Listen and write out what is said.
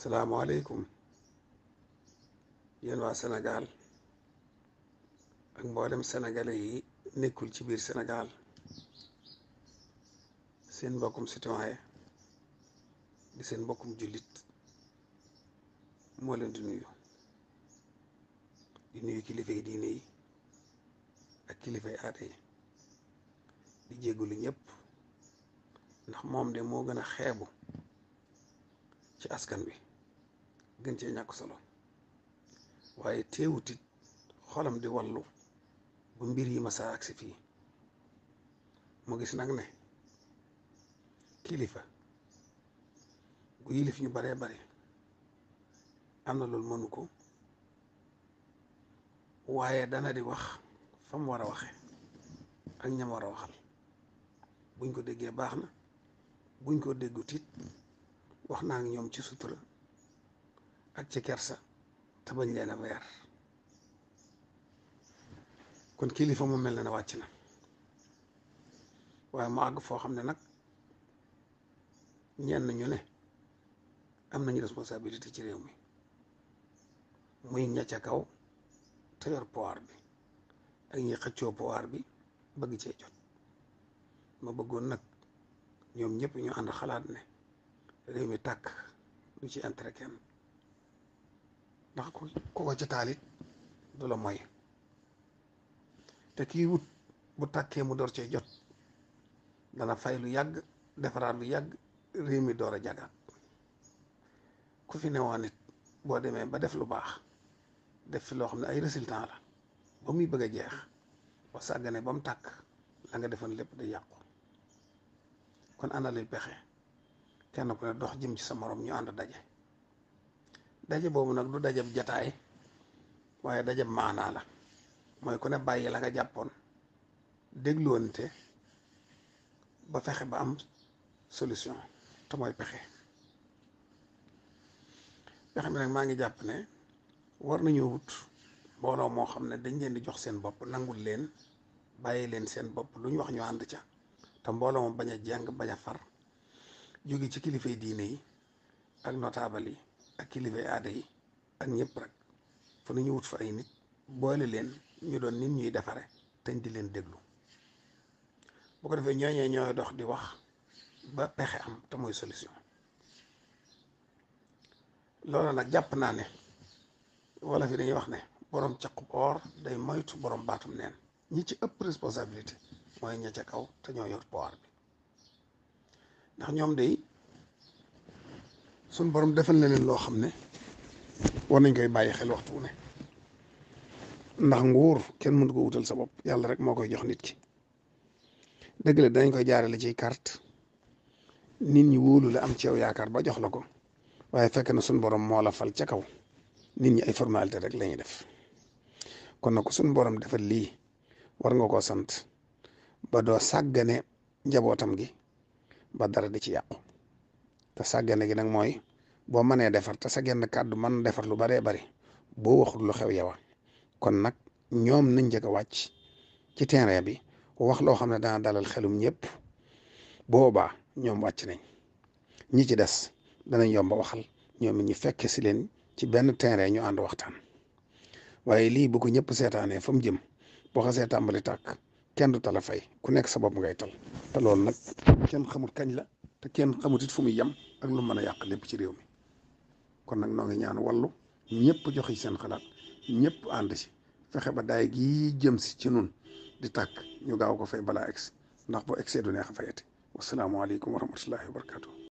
salaamaaleykum yéen waa Sénégal ak mboolem sénégalais yi nekkul ci biir Sénégal seen mbokkum citoyen di seen mbokkum jullit moo leen di nuyu kilifay diine yi ak kilifay aada yi di jéggulu ñëpp ndax moom de moo gën a xeebu ci askan wi gën cee ñàkk solo waaye teewutit xolam di wallu bu mbir yi masa agsi fii mu gis nag ne kilifa gu yilif ñu baree bare am na loolu mënu ko waaye dana di wax fa mu war a waxe ak ñam war a waxal buñ ko déggee baax na buñ ko déggut it wax naa ngi ñoom ci sutura ak ci kersa te bañ leen a weer kon kilifa mu mel na ne wàcc na waaye mu àgg foo xam ne nag ñenn ñu ne am nañu responsabilité ci réew mi muy ña ca kaw te yor pouvoir bi ak ñi xëccoo pouvoir bi bëgg cee jot ma bëggoon nag ñoom ñëpp ñu ànd xalaat ne réew mi tàkk du ci intérêt kenn ndax ku ko ci taalit du la moy te kii wut bu tàkkee mu door cee jot dana fay lu yàgg defaraat lu yàgg réew mi door a jagaat ku fi newoon nit boo demee ba def lu baax def fi loo xam ne ay résultat la ba muy bëgg a jeex ba sàggane ba mu tàkk la nga defoon lépp day yàqu kon ana luy pexe kenn ku ne dox jëm ci sa morom ñu ànd daje boobu nag du dajab jataay waaye dajab maanaa la mooy ku ne bàyyi la nga jàppoon dégloonte ba fexe ba am solution te mooy pexe mi nag maa ngi jàpp ne war nañoo wut mbooloo moo xam ne dañ leen di jox seen bopp nangul leen bàyyi leen seen bopp lu ñu wax ñu ànd ca te mbooloo moom bañ a jàng bañ a far jóge ci kilifay diine yi ak notable yi ak kilifay aada yi ak ñëpp rek fu ñu wut fa ay nit boole leen ñu doon nit ñuy defare teñ di leen déglu bu ko defee ñooñee ñooy dox di wax ba pexe am te mooy solution loolu nag jàpp naa ne wala fi dañuy wax ne borom caqub or day moytu borom baatum neen ñi ci ëpp responsabilité mooy ña ca kaw te ñoo yor pouvoir bi ndax ñoom day suñ borom defal na leen loo xam ne war nañ koy bàyyi xel waxtu ne ndax nguur kenn mënu ko wutal sa bopp yàlla rek moo koy jox nit ki dëgg la dañ koy jaarale ci carte nit ñi wóolu la am ci yow yaakaar ba jox la ko waaye fekk na suñ borom moo la fal ca kaw nit ñi ay formalité rek la ñuy def kon nag suñ borom defal lii war nga koo sant ba doo sàggane njabootam gi ba dara di ci yàqu te sàggane gi nag mooy boo mënee defar te sa genn kàddu mën defar lu baree bari boo waxul lu xew yow kon nag ñoom nañ njëkk a wàcc ci terrain bi wax loo xam ne dana dalal xelum ñëpp boobaa ñoom wàcc nañ ñi ci des danañ yomba waxal ñoom it ñu fekk si leen ci benn terrain ñu ànd waxtaan waaye lii bu ko ñëpp seetaanee fa mu jëm boo xasee tàmbali tàkk kenn du tala fay ku nekk sa bopp ngay tal te loolu nag kenn xamut kañ la te kenn xamut it fu muy yem ak lu mën a yàq lépp ci réew mi kon nag noo ngi ñaan wallu ñëpp joxe seen xalaat ñëpp ànd si fexe ba daay gii jëm si ci nun di tàkk ñu gaaw ko fay balaa egsi ndax boo egsee du neex a fayati wasalaamualeykum wa rahmatullahi wa barakatuh